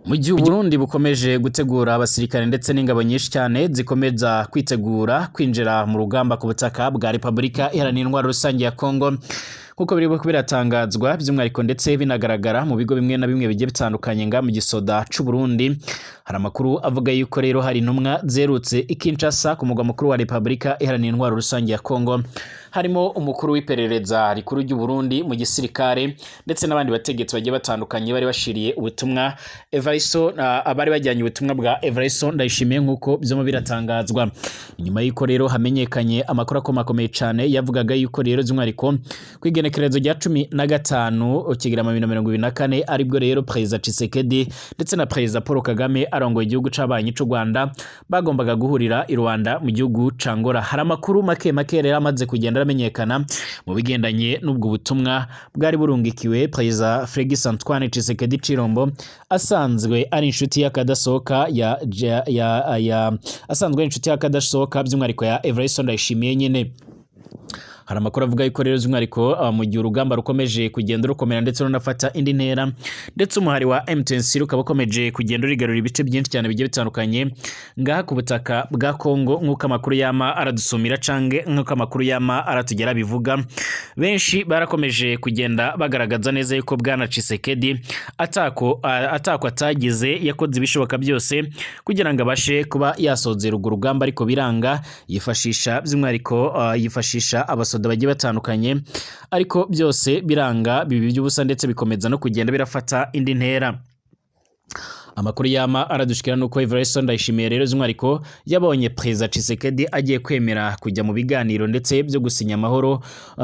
Mu gihe Uburundi bukomeje gutegura abasirikare ndetse n'ingabo nyinshi cyane zikomeza kwitegura kwinjira mu rugamba ku butaka bwa Repubulika Iharanira Intwaro Rusange ya Kongo, nkuko biri biratangazwa by'umwihariko ndetse binagaragara mu bigo bimwe na bimwe bigiye bitandukanye nga mu gisoda c'u Burundi, hari amakuru avuga yuko rero hari intumwa zerutse i Kinshasa ku mugwa mukuru wa Repubulika Iharanira Intwaro Rusange ya Kongo, harimo umukuru w'iperereza rikuru ry'u Burundi mu gisirikare ndetse n'abandi bategetsi bagiye batandukanye bari bashiriye ubutumwa Evaristo, abari bajyanye ubutumwa bwa Evaristo Ndayishimiye, nkuko byomo biratangazwa. Nyuma y'uko rero hamenyekanye amakuru akomakomeye cyane yavugaga yuko rero by'umwihariko kw'igenekerezo rya 15 Kigarama 2024, aribwo rero Perezida Tshisekedi ndetse na Perezida Paul Kagame arongoye igihugu c'abanyi c'u Rwanda bagombaga guhurira i Rwanda mu gihugu ca Angola. Hari amakuru make make rero amaze kugenda aramenyekana mu bigendanye n'ubwo butumwa bwari burungikiwe Perezida Félix Antoine Tshisekedi Tshilombo, asanzwe ari inshuti y'akadasohoka ya asanzwe ari inshuti y'akadasohoka by'umwihariko ya Evariste Ndayishimiye nyene. Hari amakuru avuga yuko rero by'umwihariko mu gihe urugamba rukomeje kugenda rukomera ndetse runafata indi ntera, ndetse umuhari wa M23 ukaba ukomeje kugenda urigarurira ibice byinshi cyane bigiye bitandukanye ngaha ku butaka bwa Kongo, nk'uko amakuru yama aradusumira cange nk'uko amakuru yama aratugera bivuga, benshi barakomeje kugenda bagaragaza neza yuko bwana Tshisekedi atako atagize, yakoze ibishoboka byose kugira ngo abashe kuba yasozera urwo rugamba, ariko biranga, yifashisha by'umwihariko yifashisha abasoda bagiye batandukanye, ariko byose biranga, bibi by'ubusa, ndetse bikomeza no kugenda birafata indi ntera. Amakuru yama aradushikira nuko Evariste Ndayishimiye rero by'umwihariko yabonye Perezida Tshisekedi agiye kwemera kujya mu biganiro ndetse byo gusinya amahoro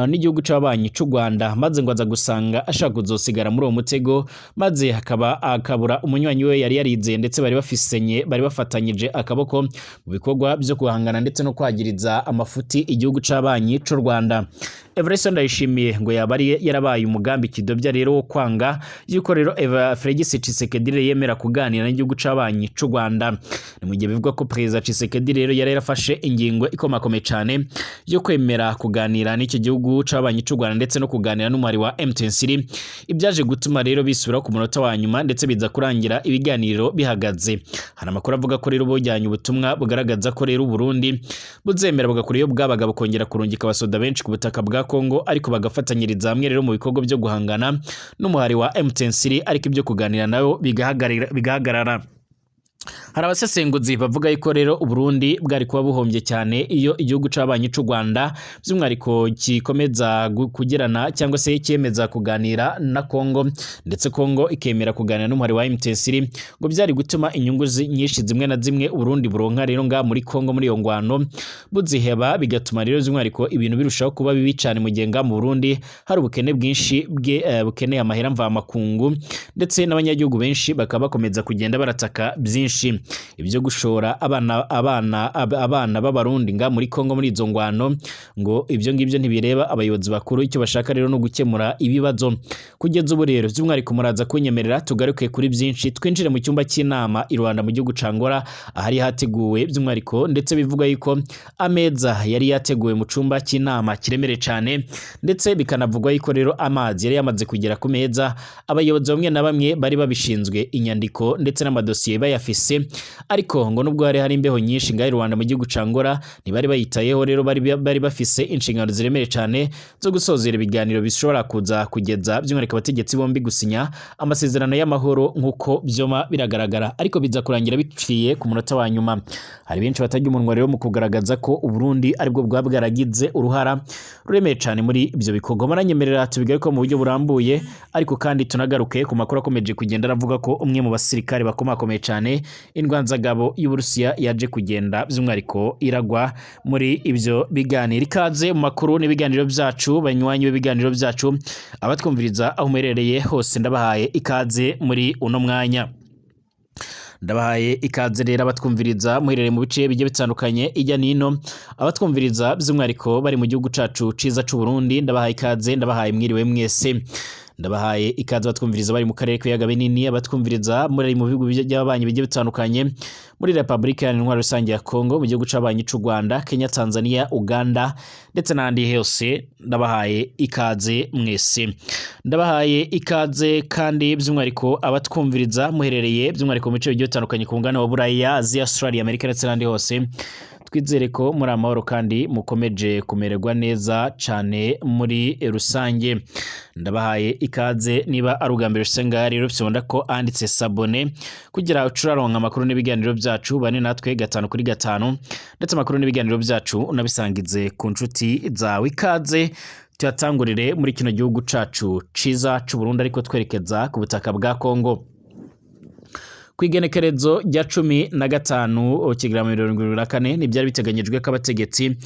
n'igihugu c'abanyi c'u Rwanda, maze ngo aza gusanga ashaka kuzosigara muri uwo mutego, maze hakaba akabura umunywanyi we yari yarizeye ndetse bari bafisenye bari bafatanyije akaboko mu bikorwa byo guhangana ndetse no kwagiriza amafuti igihugu c'abanyi c'u Rwanda. Evariste Ndayishimiye ngo yaba ari yarabaye umugambi kidobya rero wo kwanga yuko rero Eva Felix Tshisekedi rero yemera kuganira n'igihugu c'abanyi c'u Rwanda. Ni mu gihe bivugwa ko Perezida Tshisekedi rero yari yarafashe ingingo ikomakomeye cane yo kwemera kuganira n'iki gihugu c'abanyi c'u Rwanda ndetse no kuganira n'umuhari wa M23, ibyaje gutuma rero bisubira ku munota wa nyuma ndetse biza kurangira ibiganiro bihagaze. Hari amakuru avuga ko rero bojyanye ubutumwa bugaragaza ko rero Burundi buzemera bugakora iyo bwabaga bukongera kurungika abasoda benshi ku butaka bwa Kongo, ariko bagafatanyiriza hamwe rero mu bikorwa byo guhangana n'umuhari wa M23, ariko ibyo kuganira nabo bigahagarara. Hari abasesenguzi bavuga yuko rero Uburundi bwari kuba buhombye cyane iyo igihugu c'abanyi c'u Rwanda by'umwihariko gikomeza kugirana cyangwa se cyemeza kuganira na Kongo, ndetse Kongo ikemera kuganira n'umuhari wa M23, ngo byari gutuma inyungu nyinshi zimwe na zimwe Uburundi buronka rero nga muri Kongo muri iyo ngwano buziheba, bigatuma rero by'umwihariko ibintu birushaho kuba bibi cyane, mu gihe nga mu Burundi hari ubukene bwinshi bwe bukeneye amahera mvamakungu, ndetse n'abanyagihugu benshi bakaba bakomeza kugenda barataka byinshi. Ibyo gushora abana b'Abarundi nga muri Kongo muri izo ngwano, ngo ibyo ngibyo ntibireba abayobozi bakuru, icyo bashaka rero no gukemura ibibazo. Kugeza ubu rero by'umwihariko muraza kunyemerera tugaruke kuri byinshi, twinjire mu cyumba cy'inama i Rwanda mu gihugu ca Angola, ahari hateguwe by'umwihariko, ndetse bivuga yuko ameza yari yateguwe mu cyumba cy'inama kiremereye cyane, ndetse bikanavugwa yuko rero amazi yari yamaze kugera ku meza, abayobozi bamwe na bamwe bari babishinzwe inyandiko ndetse n'amadosiye bayafise, ariko ngo nubwo hari imbeho nyinshi ngaho i Rwanda mu gihugu ca Angola ntibari bayitayeho. Rero bari bafise inshingano ziremereye cyane zo gusozera ibiganiro bishobora kuza kugeza by'umwihariko abategetsi bombi gusinya amasezerano y'amahoro, nk'uko byoma biragaragara, ariko biza kurangira biciye ku munota wa nyuma. Hari benshi batajya umunwa rero mu kugaragaza ko Uburundi aribwo bwaba bwaragize uruhara ruremeye cyane muri ibyo bikorwa. Muranyemerera tubigaruke mu buryo burambuye, ariko kandi tunagaruke ku makuru akomeje kugenda aravuga ko umwe mu basirikare bakomakomeye cyane indwanzagabo y'Uburusiya yaje kugenda by'umwihariko iragwa muri ibyo biganiro. Ikaze mu makuru n'ibiganiro byacu, banywanyi b'ibiganiro byacu, abatwumviriza aho muherereye hose, ndabahaye ikaze muri uno mwanya. Ndabahaye ikaze rero abatwumviriza muherereye mu bice bigiye bitandukanye ijya nino, abatwumviriza by'umwihariko bari mu gihugu cacu ciza c'u Burundi, ndabahaye ikaze, ndabahaye mwiriwe mwese. Ndabahaye ikaze abatwumviriza bari mu karere k'ibiyaga binini, abatwumviriza muri mu bihugu by'ababanyi bigiye bitandukanye, muri Repubulika Iharanira Intwaro Rusange ya Kongo, mu gihugu c'abanyi c'u Rwanda, Kenya, Tanzania, Uganda ndetse n'ahandi hose. Ndabahaye ikaze mwese. Ndabahaye ikaze kandi by'umwihariko abatwumviriza muherereye by'umwihariko mu bice bigiye bitandukanye ku mugabane wa Buraya, Aziya, Australia, Amerika ndetse n'ahandi hose. Twizere ko muri amahoro kandi mukomeje kumererwa neza cane muri rusange. Ndabahaye ikaze. Niba ari ubwa mbere ushitse ngaha rero, fyonda ko anditse s'abonner kugira ucuraronka amakuru n'ibiganiro byacu. Bane natwe gatanu kuri gatanu, ndetse amakuru n'ibiganiro byacu unabisangize ku nshuti zawe. Ikaze tuyatangurire muri kino gihugu cacu ciza c'u Burundi, ariko twerekeza ku butaka bwa Kongo. Ku igenekerezo rya 15 Kigarama 2024, ntibyari biteganyijwe ko abategetsi,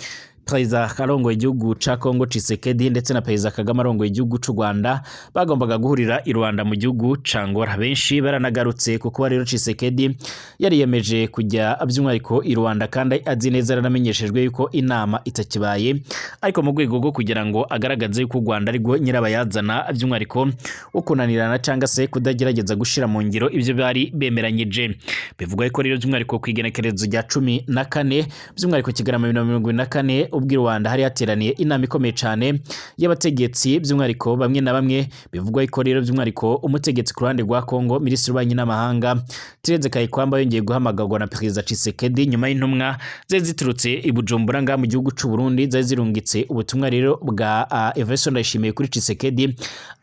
Perezida arongoye igihugu ca Kongo Tshisekedi ndetse na Perezida Kagame arongoye igihugu c'u Rwanda, bagombaga guhurira i Rwanda mu gihugu ca Angola. Benshi baranagarutse kuko rero Tshisekedi yariyemeje kujya by'umwihariko i Rwanda kandi azi neza, yaranamenyeshejwe yuko inama itakibaye, ariko mu rwego rwo kugira ngo agaragaze yuko u Rwanda arirwo nyirabayazana by'umwihariko wo kunanirana cyangwa se kudagerageza gushira mu ngiro ibyo bari bemeranyije. Bivugwa ko rero by'umwihariko ku igenekerezo rya 14 by'umwihariko Kigarama 2024, ubwo i Rwanda hari hateraniye inama ikomeye cyane y'abategetsi by'umwihariko bamwe na bamwe, bivugwa ko rero by'umwihariko umutegetsi ku ruhande rwa Kongo, Minisitiri w'Ububanyi n'Amahanga Thérèse Kayikwamba, yongeye guhamagarwa na Perezida Tshisekedi nyuma y'intumwa zari ziturutse i Bujumbura ngaha mu gihugu c'u Burundi, zari zirungitse ubutumwa rero bwa Evariste Ndayishimiye kuri Tshisekedi,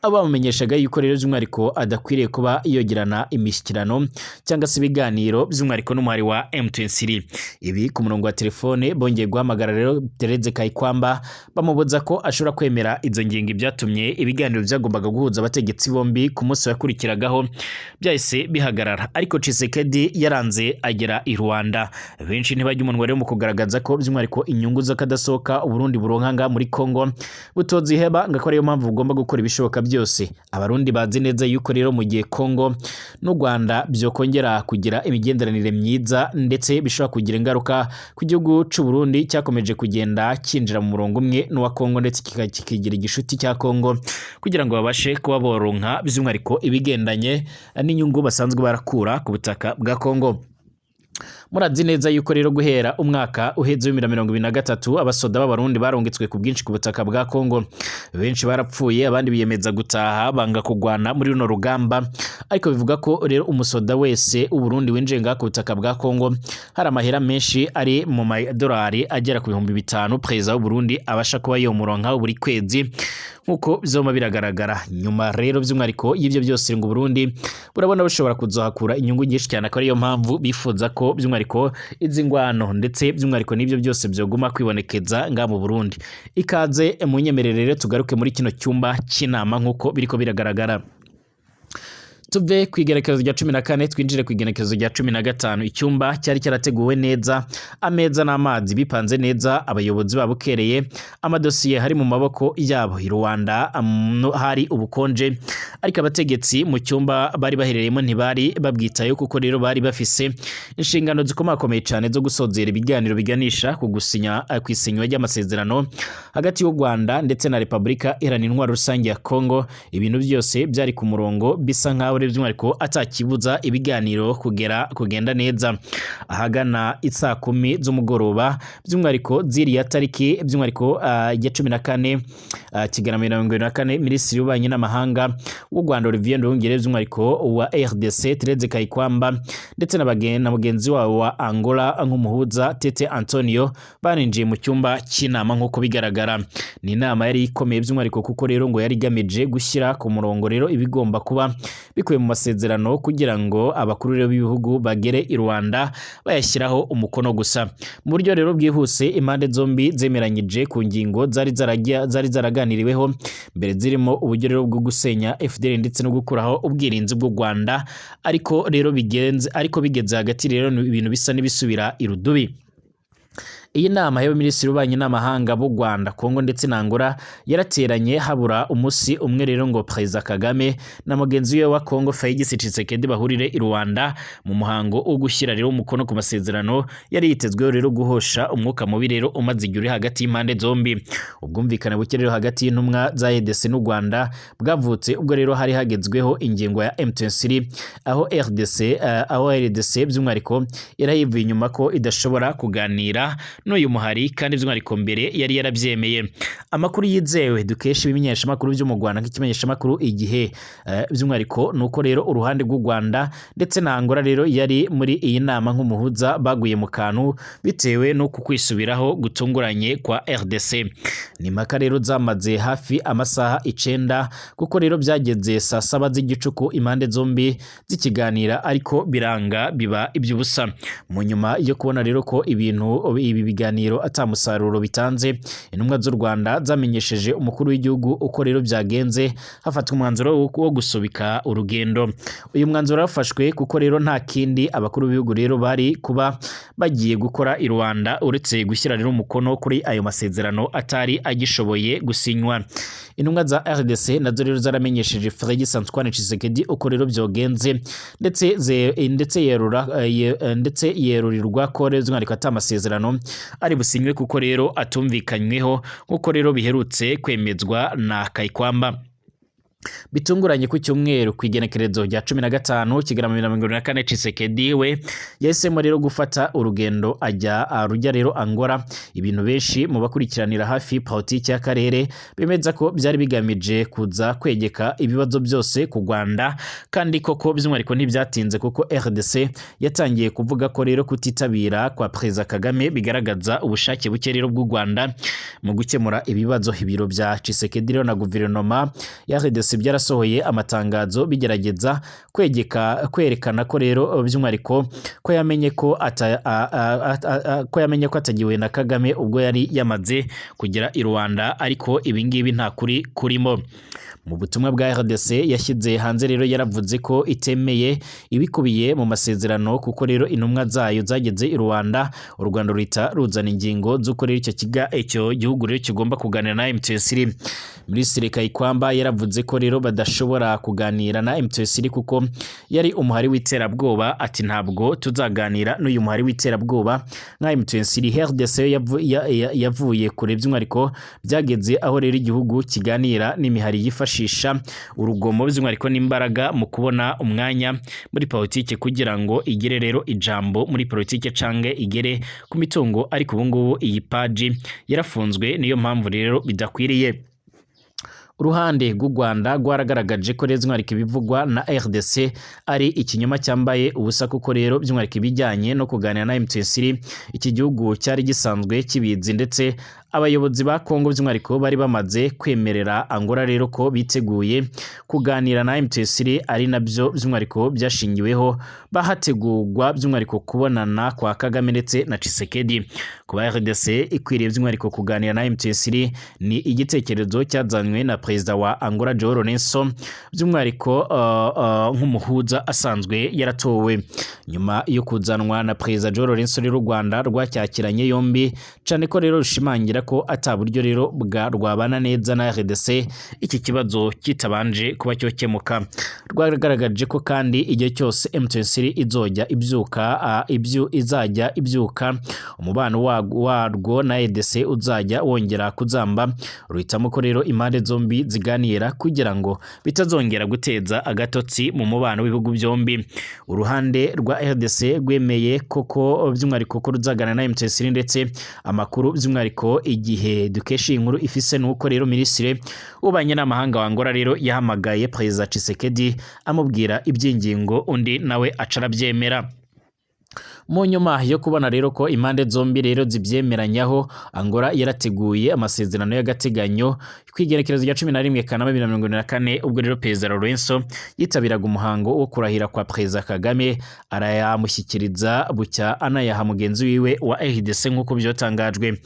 abo bamumenyeshaga yuko rero by'umwihariko adakwiriye kuba yogirana imishyikirano cyangwa se ibiganiro by'umwihariko n'umuhari wa M23. Ibi ku murongo wa telefone bongeye guhamagara rero Thérèse Kayikwamba, bamubuza ko ashobora kwemera izo ngingo. Ibyatumye ibiganiro byagombaga guhuza abategetsi bombi ku munsi wakurikiragaho byahise bihagarara, ariko Tshisekedi yaranze agera i Rwanda. Benshi ntibajya umunwa rero mu kugaragaza ko by'umwihariko inyungu z'akadasohoka Uburundi buronka ngaha muri Kongo butoziheba, ngo ko ariyo mpamvu bugomba gukora ibishoboka byose. Abarundi bazi neza yuko rero mu gihe Kongo n'u Rwanda byokongera kugira imigenderanire myiza, ndetse bishobora kugira ingaruka ku gihugu c'u Burundi cyakomeje kugenda kinjira mu murongo umwe n'uwa Kongo, ndetse kikigira igishuti cya Kongo kugira ngo babashe kuba boronka by'umwihariko ibigendanye n'inyungu basanzwe barakura ku butaka bwa Kongo. Murazi neza yuko rero guhera umwaka uheze wa 2023, abasoda b'Abarundi barungitswe ku bwinshi ku butaka bwa Kongo. Benshi barapfuye, abandi biyemeza gutaha, banga kugwana muri runo rugamba. Ariko bivuga ko rero umusoda wese w'Uburundi winjiye ngaha ku butaka bwa Kongo, hari amahera menshi ari mu madolari agera ku 5000 perezida w'Uburundi abasha kuba yomuronka buri kwezi, nk'uko bizoma biragaragara. Nyuma rero by'umwihariko y'ibyo byose, ngo Burundi burabona bushobora kuzohakura inyungu nyinshi cyane, akaba ariyo mpamvu bifuza ko by'umwihariko izi ngwano ndetse by'umwihariko n'ibyo byose byoguma kwibonekeza ngaha mu Burundi. Ikaze, munyemerere rero tugaruke muri kino cyumba cy'inama nk'uko biriko biragaragara. Tuve ku igenekerezo rya 14, twinjire ku igenekerezo rya 15. Icyumba cyari cyarateguwe neza, ameza n'amazi bipanze neza, abayobozi babukereye, amadosiye hari mu maboko yabo. I Rwanda hari ubukonje, ariko abategetsi mu cyumba bari baherereyemo ntibari babwitayeho, kuko rero bari bafise inshingano zikomakomeye cyane zo gusozera ibiganiro biganisha ku gusinya ku isinywa ry'amasezerano hagati y'u Rwanda ndetse na Repubulika Iharanira Intwaro Rusange ya Kongo. Ibintu byose byari ku murongo, bisa nkaho rero by'umwihariko atakibuza ibiganiro kugera kugenda neza. Ahagana isaa 10 z'umugoroba by'umwihariko ziriya tariki by'umwihariko ya 14 Kigarama 2024, Minisitiri w'Ububanyi n'Amahanga w'u Rwanda Olivier Nduhungirehe, by'umwihariko wa RDC Thérèse Kayikwamba, ndetse na mugenzi wabo wa Angola nk'umuhuza Tete Antonio, barinjiye mu cyumba cy'inama nk'uko bigaragara. Ni inama yari ikomeye by'umwihariko, kuko rero ngo yari igamije gushyira ku murongo rero ibigomba kuba bikubiye mu masezerano, kugira ngo abakuru rero b'ibihugu bagere i Rwanda bayashyiraho umukono gusa. Mu buryo rero bwihuse, impande zombi zemeranyije ku ngingo zari zaraganiriweho mbere, zirimo uburyo rero bwo gusenya FDLR ndetse no gukuraho ubwirinzi bw'u Rwanda. Ariko rero bigenze, ariko bigeze hagati rero, ni ibintu bisa n'ibisubira irudubi. Iyi nama y'abaminisitiri b'ububanyi n'amahanga b'u Rwanda, Kongo ndetse na Angola yarateranye habura umunsi umwe rero ngo Perezida Kagame na mugenzi we wa Kongo Felix Tshisekedi bahurire i Rwanda mu muhango wo gushyira rero umukono ku masezerano yari yitezweho rero guhosha umwuka mubi rero umaze igihe uri hagati y'impande zombi. Ubwumvikane buke rero hagati y'intumwa za RDC n'u Rwanda bwavutse ubwo rero hari hagezweho ingingo ya M23, aho RDC by'umwihariko yarayivuye inyuma ko idashobora kuganira n'uyu muhari, kandi by'umwihariko mbere yari yarabyemeye. Amakuru yizewe dukesha ibimenyeshamakuru byo mu Rwanda nk'ikimenyeshamakuru Igihe, by'umwihariko ni uko rero uruhande rw'u Rwanda ndetse na Angola rero yari muri iyi nama nk'umuhuza baguye mu kantu bitewe n'uku kwisubiraho gutunguranye kwa RDC. Ni impaka rero zamaze hafi amasaha 9, kuko rero byageze saa 7 z'igicuku impande zombi zikiganira, ariko biranga biba iby'ubusa. Mu nyuma yo kubona rero ko ibintu ibi biganiro ata musaruro bitanze, intumwa z'u Rwanda zamenyesheje umukuru w'igihugu uko rero byagenze, hafatwa umwanzuro wo gusubika urugendo. Uyu mwanzuro wafashwe kuko rero nta kindi abakuru b'ibihugu rero bari kuba bagiye gukora i Rwanda uretse gushyira rero umukono kuri ayo masezerano atari agishoboye gusinywa. Intumwa za RDC nazo rero zaramenyesheje Felix Antoine Tshisekedi uko rero byogenze, ndetse yerurirwa ko rero by'umwihariko ata amasezerano ari businywe kuko rero atumvikanyweho, nk'uko rero biherutse kwemezwa na Kayikwamba. Bitunguranye, ku cyumweru ku igenekerezo rya 15 Kigarama 2024, Tshisekedi we yahisemo rero gufata urugendo ajya rujya rero Angola, ibintu benshi mu bakurikiranira hafi politiki y'akarere bemeza ko byari bigamije kuza kwegeka ibibazo byose ku Rwanda. Kandi koko by'umwihariko ntibyatinze, kuko RDC yatangiye kuvuga ko rero kutitabira kwa Perezida Kagame bigaragaza ubushake buke rero bw'u Rwanda mu gukemura ibibazo. Ibiro bya Tshisekedi rero na guverinoma ya RDC byarasohoye amatangazo bigerageza kwegeka kwerekana ko rero by'umwihariko ko yamenye ko atagiwe na Kagame ubwo yari yamaze kugera i Rwanda, ariko ibi ngibi nta kuri kurimo. Mu butumwa bwa RDC yashyize hanze rero yaravuze ko itemeye ibikubiye mu masezerano, kuko rero intumwa zayo zageze i Rwanda, u Rwanda ruhita ruzana ingingo z'uko rero icyo gihugu rero kigomba kuganira na M23. Minisitiri Kayikwamba yaravuze ko rero badashobora kuganira na M23 kuko yari umuhari w'iterabwoba. Ati: "Ntabwo tuzaganira n'uyu muhari w'iterabwoba nka M23." RDC yavuye kure, by'umwihariko byageze aho rero igihugu kiganira n'imihari yifashisha urugomo by'umwihariko n'imbaraga mu kubona umwanya muri politike, kugira ngo igere rero ijambo muri politike cange igere ku mitungo, ariko ubu ngubu iyi paji yarafunzwe, niyo mpamvu rero bidakwiriye. Uruhande rw'u Rwanda rwaragaragaje ko rero by'umwihariko ibivugwa na RDC ari ikinyoma cyambaye ubusa, kuko rero by'umwihariko ibijyanye no kuganira na M23 iki gihugu cyari gisanzwe kibizi, ndetse abayobozi ba Kongo by'umwihariko bari bamaze kwemerera Angola rero ko biteguye kuganira na M23, ari nabyo by'umwihariko byashingiweho bahategurwa by'umwihariko kubonana kwa Kagame ndetse na Tshisekedi. Kuba RDC ikwiriye by'umwihariko kuganira na M23 ni igitekerezo cyazanywe na perezida wa Angola João Lourenço, by'umwihariko nk'umuhuza asanzwe yaratowe. Nyuma yo kuzanwa na perezida João Lourenço rero, u Rwanda rwacyakiranye yombi cyane ko rero rushimangira ko ata buryo rero bwa rwabana neza na RDC iki kibazo kitabanje kuba cyokemuka. Rwagaragaje ko kandi igihe cyose M23 izojya ibyuka ibyo izajya ibyuka, umubano warwo na RDC uzajya wongera kuzamba. Ruhitamo ko rero impande zombi ziganira kugira ngo bitazongera guteza agatotsi mu mubano w'ibihugu byombi. Uruhande rwa RDC rwemeye koko by'umwihariko ko ruzagana na M23, ndetse amakuru by'umwihariko Igihe dukesha iyi nkuru ifise nuko rero minisitiri w'ububanyi n'amahanga wa Angola rero yahamagaye perezida Tshisekedi amubwira iby'ingingo, undi nawe aca arabyemera. Mu nyuma yo kubona rero ko impande zombi rero zibyemeranyaho, Angola yarateguye amasezerano y'agateganyo ku igerekerezo rya 11 Kanama 2024, ubwo rero perezida Lourenço yitabiraga umuhango wo kurahira kwa perezida Kagame, arayamushyikiriza bucya anayaha mugenzi wiwe wa RDC nk'uko byatangajwe.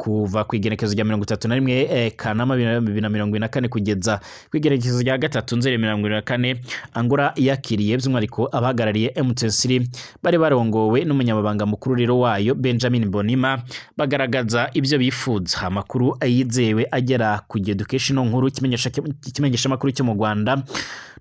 Kuva ku igenekerezo rya 31 Kanama 2024 kugeza ku igenekerezo rya 3 Nzeri 2024, Angola yakiriye by'umwihariko abahagarariye M23 bari barongowe n'umunyamabanga mukuru rero wayo Benjamin Bonima, bagaragaza ibyo bifuza. Amakuru yizewe agera ku Education nkuru kimenyesha amakuru cyo mu Rwanda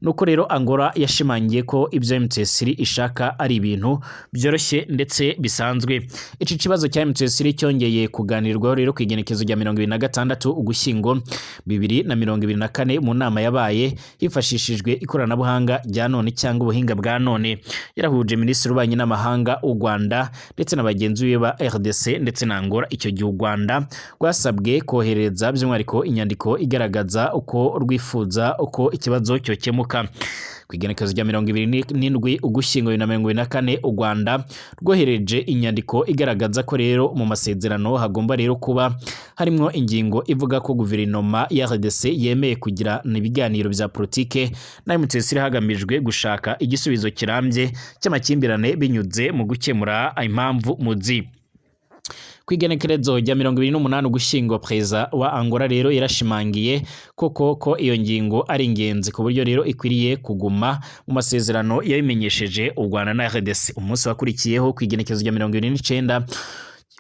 nuko rero Angola yashimangiye ko ibyo M23 ishaka ari ibintu byoroshye ndetse bisanzwe. Iki kibazo cya M23 cyongeye kuganirwaho rero ku igenekerezo rya 26 Ugushyingo 2024 mu nama yabaye hifashishijwe ikoranabuhanga rya none cyangwa ubuhinga bwa none, yarahuje Minisitiri w'Ububanyi n'Amahanga w'u Rwanda ndetse na bagenzi be ba RDC ndetse na Angola. Icyo gihe u Rwanda rwasabwe kohereza by'umwihariko inyandiko igaragaza uko rwifuza uko ikibazo cyokemuka. Ku igenekerezo rya 27 Ugushyingo 2024, u Rwanda rwohereje inyandiko igaragaza ko rero mu masezerano hagomba rero kuba harimo ingingo ivuga ko guverinoma ya RDC yemeye kugirana ibiganiro bya politike na M23 hagamijwe gushaka igisubizo kirambye cy'amakimbirane binyuze mu gukemura impamvu muzi. Ku igenekerezo rya 28 Ugushyingo, perezida wa Angola rero yarashimangiye koko ko iyo ngingo ari ingenzi ku buryo rero ikwiriye kuguma mu masezerano yabimenyesheje u Rwanda na RDC. Umunsi wakurikiyeho, ku igenekerezo rya 29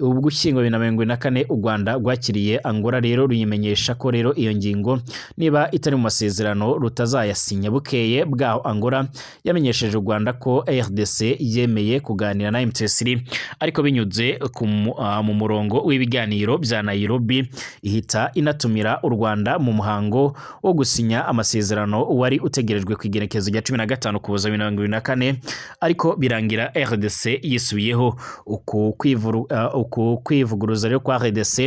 Ugushyingo 2024, u Rwanda rwakiriye Angola rero ruyimenyesha ko rero iyo ngingo niba itari mu masezerano rutazayasinya. Bukeye bwaho, Angola yamenyesheje u Rwanda ko RDC yemeye kuganira na M23 ariko binyuze mu murongo w'ibiganiro bya Nairobi, ihita inatumira u Rwanda mu muhango wo gusinya amasezerano wari utegerejwe ku igenekerezo rya 15 Ukuboza 2024, ariko birangira RDC yisubiyeho. Uku kwivuguruza rero kwa RDC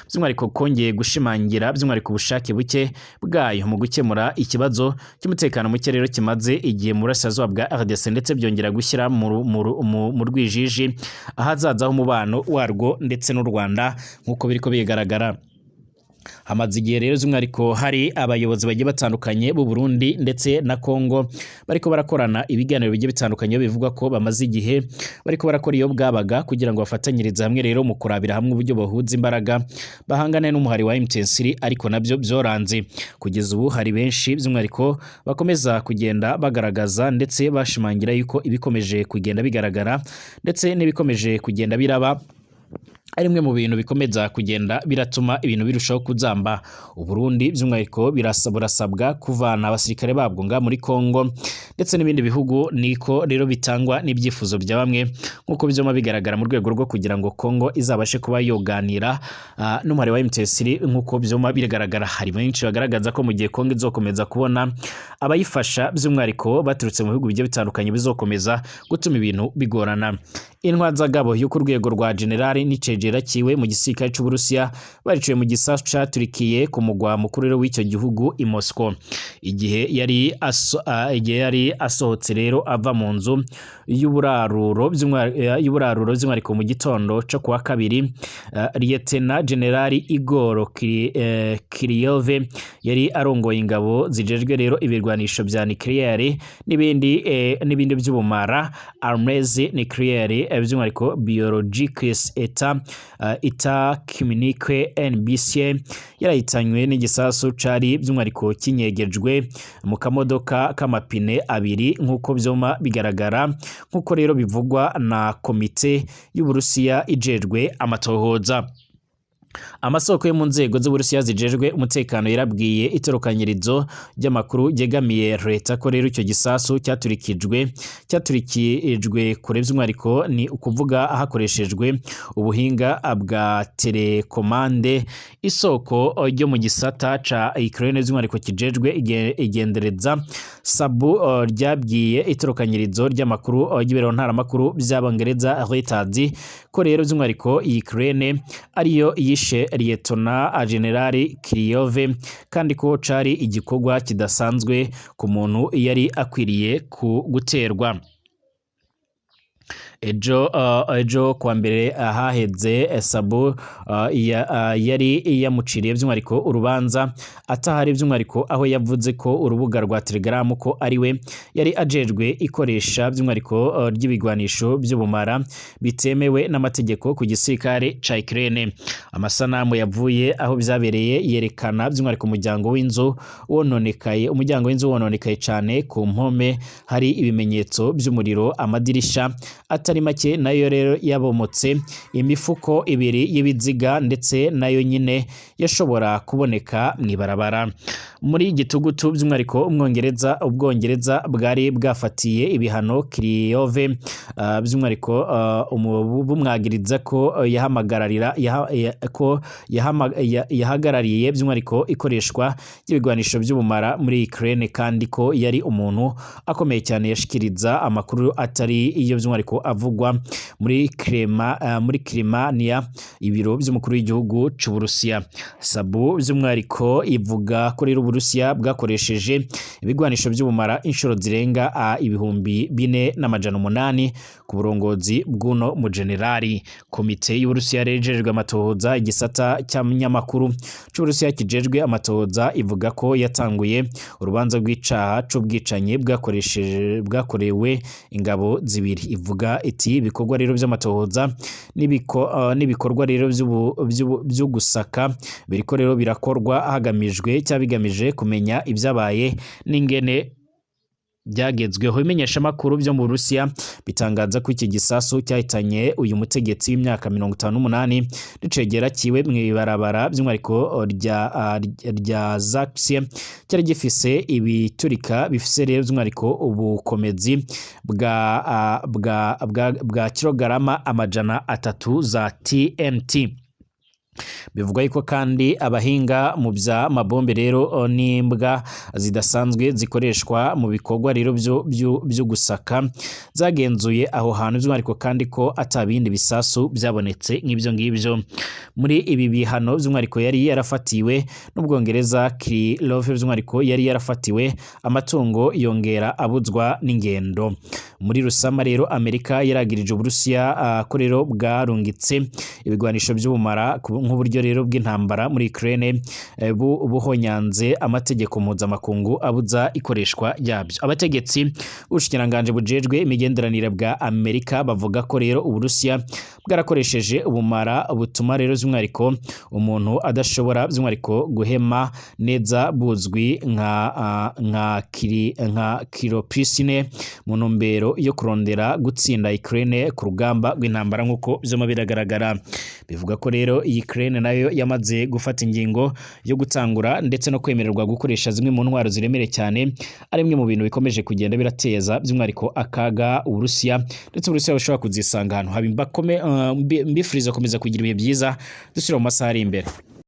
by'umwihariko kongeye gushimangira by'umwihariko ubushake buke bwayo mu gukemura ikibazo cy'umutekano muke rero kimaze igihe mu burasirazuba bwa RDC, ndetse byongera gushyira mu rwijiji ahazaza h'umubano warwo ndetse n'u Rwanda. Nk'uko biriko bigaragara, hamaze igihe rero by'umwihariko hari abayobozi bagiye batandukanye b'u Burundi ndetse na Congo bariko barakorana ibiganiro bigiye bitandukanye, bivugwa ko bamaze igihe bariko barakora iyo bwabaga kugira ngo bafatanyirize hamwe rero mu kurabira hamwe uburyo bahuza imbaraga bahangane n'umuhari wa M23, ariko nabyo byoranze. Kugeza ubu hari benshi by'umwihariko bakomeza kugenda bagaragaza ndetse bashimangira yuko ibikomeje kugenda bigaragara ndetse n'ibikomeje kugenda biraba ari imwe mu bintu bikomeza kugenda biratuma ibintu birushaho kuzamba. Uburundi by'umwihariko burasabwa kuvana abasirikare babwo nga muri Congo ndetse n'ibindi bihugu, niko rero bitangwa n'ibyifuzo bya bamwe nk'uko byoma bigaragara, mu rwego rwo kugira ngo Congo izabashe kuba yoganira n'umuhari wa M23. Nk'uko byoma bigaragara, hari benshi bagaragaza ko mu gihe Congo izokomeza kubona abayifasha by'umwihariko baturutse mu bihugu bigiye bitandukanye, bizokomeza gutuma ibintu bigorana. Intwazagabo yo ku rwego rwa generali n'icegera kiwe mu gisirikare c'Uburusiya bariciwe mu gisasu caturikiye ku mugwa mukuru rero w'icyo gihugu i Moscow igihe yari asohotse rero ava mu nzu y'uburaruro by'umwihariko mu gitondo co kuwa kabiri. Lieutenant General Igor Kirillov yari arongoye ingabo zijejwe rero ibirwanisho vya nucleaire n'ibindi by'ubumara, armes nucléaires, by'umwihariko biologiques et chimiques NBC, yarahitanywe n'igisasu cari by'umwihariko kinyegejwe mu kamodoka k'amapine abiri, nk'uko vyoma bigaragara, nk'uko rero bivugwa na komite y'Uburusiya ijejwe amatohoza. Amasoko yo mu nzego z'Uburusiya zijejwe umutekano yarabwiye itorokanyirizo ry'amakuru ryegamiye leta ko rero icyo gisasu cyaturikijwe kure, by'umwihariko ni ukuvuga hakoreshejwe ubuhinga bwa telekomande. Isoko ryo mu gisata ca Ukraine by'umwihariko kijejwe igendereza sabu ryabwiye itorokanyirizo ry'amakuru ry'ibiro ntaramakuru by'Abongereza Reuters ko rero by'umwihariko Ukraine ariyo yishe Lieutenant General Kirillov, kandi ko cari igikorwa kidasanzwe ku muntu yari akwiriye ku guterwa. Ejo kuwa mbere ahaheze Sabu yari yamuciriye by'umwihariko urubanza atahari, by'umwihariko aho yavuze ko urubuga rwa Telegram ko ari we yari ajejwe ikoresha by'umwihariko ry'ibigwanisho by'ubumara bitemewe n'amategeko ku gisirikare ca Ukraine. Amasanamu yavuye aho byabereye yerekana by'umwihariko umuryango w'inzu wononekaye, umuryango w'inzu wononekaye cyane, ku mpome hari ibimenyetso by'umuriro, amadirisha atari make nayo rero yabomotse, imifuko ibiri y'ibiziga ndetse nayo nyine yashobora kuboneka mw'ibarabara. Muri gitugutu by'umwihariko umwongereza Ubwongereza bwari bwafatiye ibihano Kirillov, by'umwihariko bumwagiriza ko yahamagararira ko yahagarariye by'umwihariko ikoreshwa ry'ibigwanisho by'ubumara muri Ukraine, kandi ko yari umuntu akomeye cyane yashikiriza amakuru atari iyo by'umwihariko avugwa muri Crimea, ibiro by'umukuru w'igihugu c'Uburusiya. Sabu by'umwihariko ivuga ko rero Uburusiya bwakoresheje ibigwanisho by'ubumara inshuro zirenga 4800 ku burongozi bw'uno mujenerali. Komite y'Uburusiya rero ijejwe amatohoza, igisata cy'amanyamakuru c'Uburusiya kijejwe amatohoza, ivuga ko yatanguye urubanza rw'icaha c'ubwicanyi bwakoresheje bwakorewe ingabo zibiri. Ivuga iti ibikorwa rero by'amatohoza n'ibikorwa rero byo gusaka biriko rero birakorwa hagamijwe cyangwa bigamije kumenya ibyabaye n'ingene byagezweho. Ibimenyeshamakuru byo mu Burusiya bitangaza ko iki gisasu cyahitanye uyu mutegetsi w'imyaka 58 n'icegera kiwe mw'ibarabara by'umwihariko rya Zaksie, cyari gifise ibiturika bifise rero by'umwihariko ubukomezi bwa kilogarama 300 za TNT. Bivugwa yuko kandi abahinga mu bya mabombe rero n'imbwa zidasanzwe zikoreshwa mu bikorwa rero byo gusaka zagenzuye aho hantu, by'umwihariko kandi ko atabindi bisasu byabonetse nk'ibyo ngibyo. Muri ibi bihano by'umwihariko yari yarafatiwe n'Ubwongereza, Kirillov by'umwihariko yari yarafatiwe amatungo yongera abuzwa n'ingendo. Muri Rusama rero Amerika yaragirije Uburusiya ko rero bwarungitse ibigwanisho by'ubumara nk'uburyo rero bw'intambara muri Ukraine, buhonyanze amategeko mpuzamakungu abuza ikoreshwa ryabyo. Abategetsi b'ubushikiranganji bujejwe imigenderanire bwa Amerika bavuga ko rero Uburusiya bwarakoresheje ubumara butuma rero by'umwihariko umuntu adashobora by'umwihariko guhema neza, buzwi nka kiroprisine, mu ntumbero yo kurondera gutsinda Ukraine ku rugamba rw'intambara nk'uko vyuma biragaragara. Bivuga ko rero Ukraine nayo yamaze gufata ingingo yo gutangura ndetse no kwemererwa gukoresha zimwe mu ntwaro ziremereye cyane, ari imwe mu bintu bikomeje kugenda birateza by'umwihariko akaga Uburusiya, ndetse Uburusiya bushobora kuzisanga ahantu habi. Mbifuriza gukomeza kugira ibihe byiza, dusubira mu masaha ari imbere.